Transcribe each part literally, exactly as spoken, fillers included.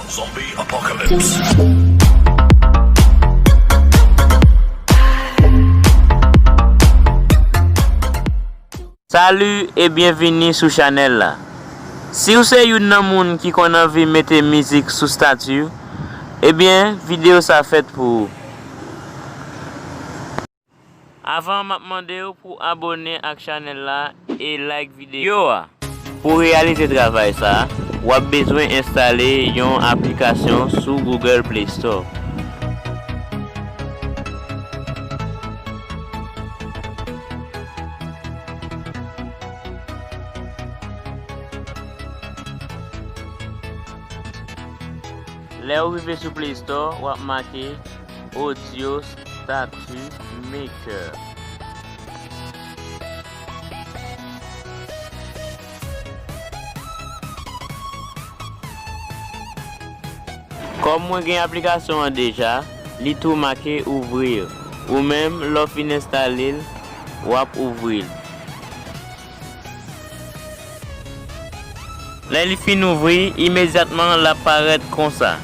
Zombie Apocalypse. Salut et bienvenue sou chanèl la. Si w se youn nan moun ki konn anvi mete mizik sou stati w, ebyen, videyo sa fèt pou ou. Avan, m ap mande w pou abòne ak chanèl la e like videyo a. Pou reyalize travay sa, w ap bezwen enstale yon aplikasyon sou Google Play Store. Lè w rive sou Play Store, w ap make Audio Statue Maker. Kòm mwen gen aplikasyon an deja, li tou make ouvrir. Ou menm, lè w fin enstale l, w ap ouvri l. Lè li fin ouvri, imedyatman l ap parèt konsa.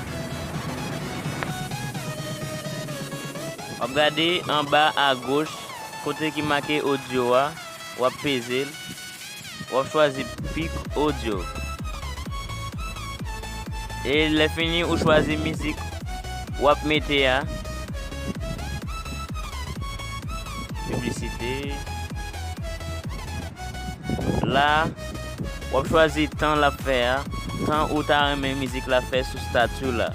W ap gade anba agoch, kote ki make audio a, w ap peze l, w ap chwazi Pick Audio. E lè fini, ou chwazi mizik w ap mete a. Piblisite. La, w ap chwazi tan l ap fè a, tan ou ta renmen mizik la fè sou stati w la.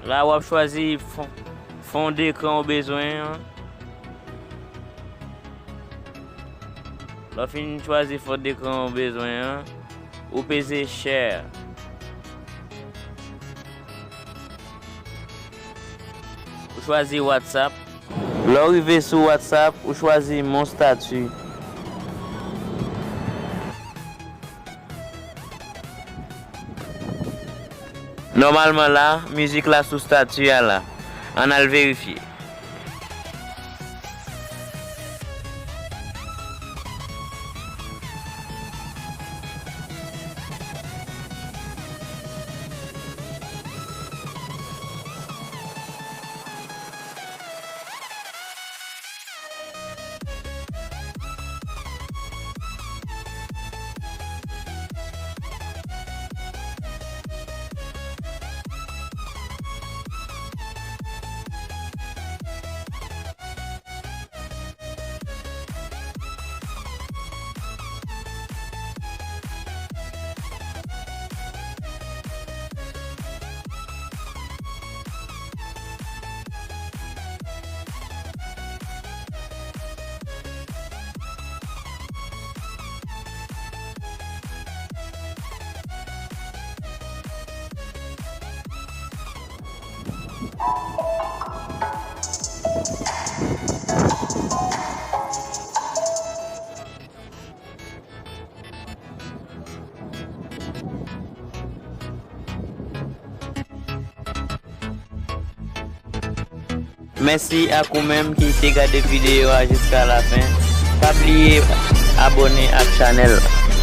La, w ap chwazi fon, fon dekran ou bezwen an. Lè w fin chwazi fon dekran ou bezwen an, ou peze Share. Ou chwazi WhatsApp. Lè w rive sou WhatsApp, ou chwazi Mon Statut. Nòmalman la, mizik la sou stati a la. Ann al verifye. Mèsi ak ou menm ki te gade videyo a jiska lafen. Pa bliye abòne ak chanèl la.